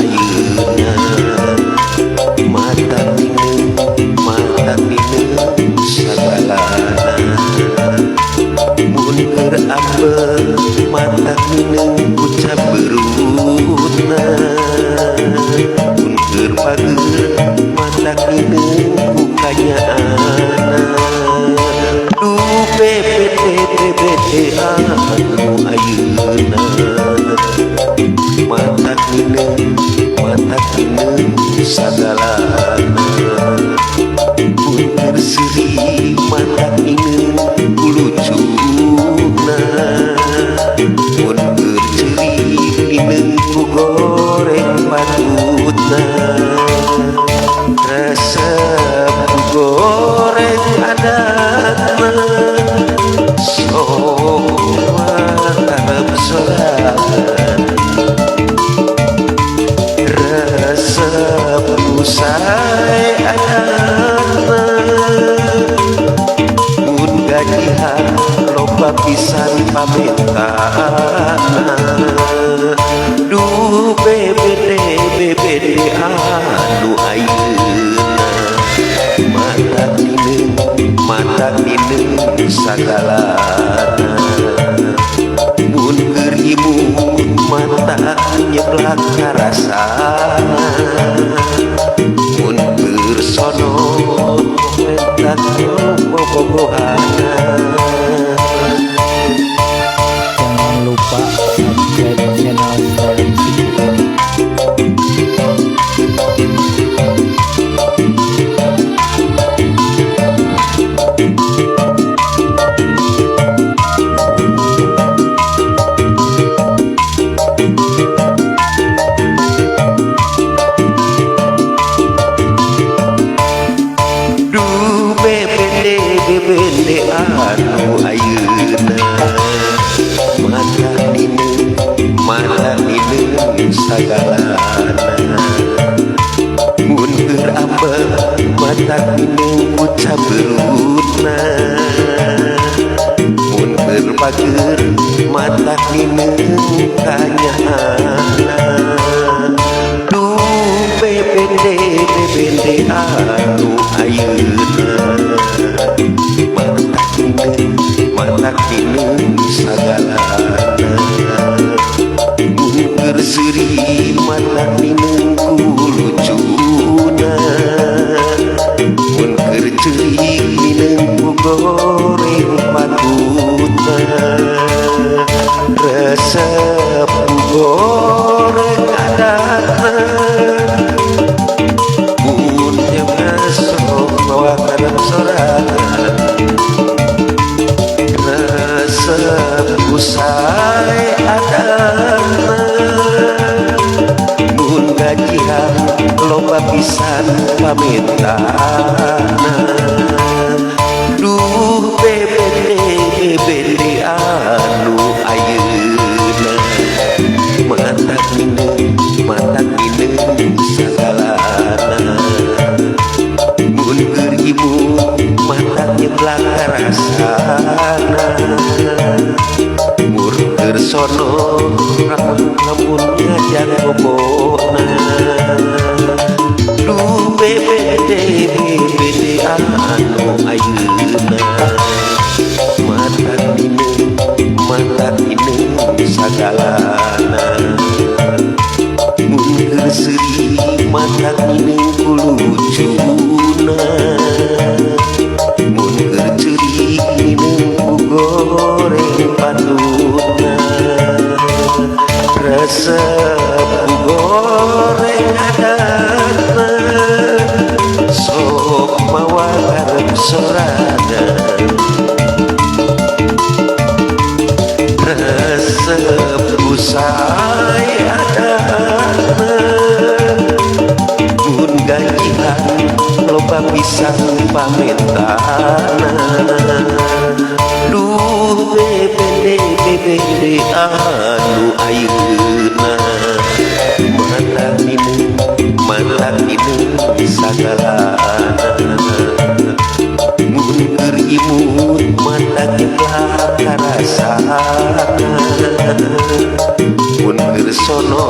ayeuna mata nineung sagalana mun keur ambek mata nineung ku caberutna mun keur pageur mata nineung ku kanyaana duh BBD BBD anu ayeuna mata nineung sagalana mun keur seuri mata nineung ku lucuna mun keur ceurik nineung ku goreng patutna resep ku goreng adatna sok karep sorangan resep ku sae adatna mun gajihan loba pisan pamentaana duh BBD BBD anu ayeuna mata nineung sagalana mun keur imut mata nyeblak karasana mun keur sono mata bobogohana. Jangan lupa subscribe channel Sterling City. Duh BBD BBD anu ayeuna mata nineung sagalana mun keur ambek mata nineung ku caberutna mun keur pageur mata nineung kanyaana duh BBD BBD anu ayeuna mata nineung sagalana mun keur seuri mata nineung ku lucuna mun keur ceurik nineung ku goreng patutna resep ku goreng adatna mun sok mawa karep sorangan resep ku sae adatna mun gajihan loba pisan pamentaana duh BBD BBD anu ayeuna mata nineung sagalana mun keur imut mata nyeblak karasana mun keur sono lamun ngajak bobona duh BBD BBD anu ayeuna mata nineung sagalana mun keur seuri mata nineung ku lucuna mun keur ceurik nineung ku goreng patutna resep ku goreng adatna sok mawa karep sorangan resep ku sae adatna mun gajihan loba pisan pamentaana duh BBD BBD anu ayeuna mata nineung sagalana mun keur imut mata nyeblak karasana mun keur sono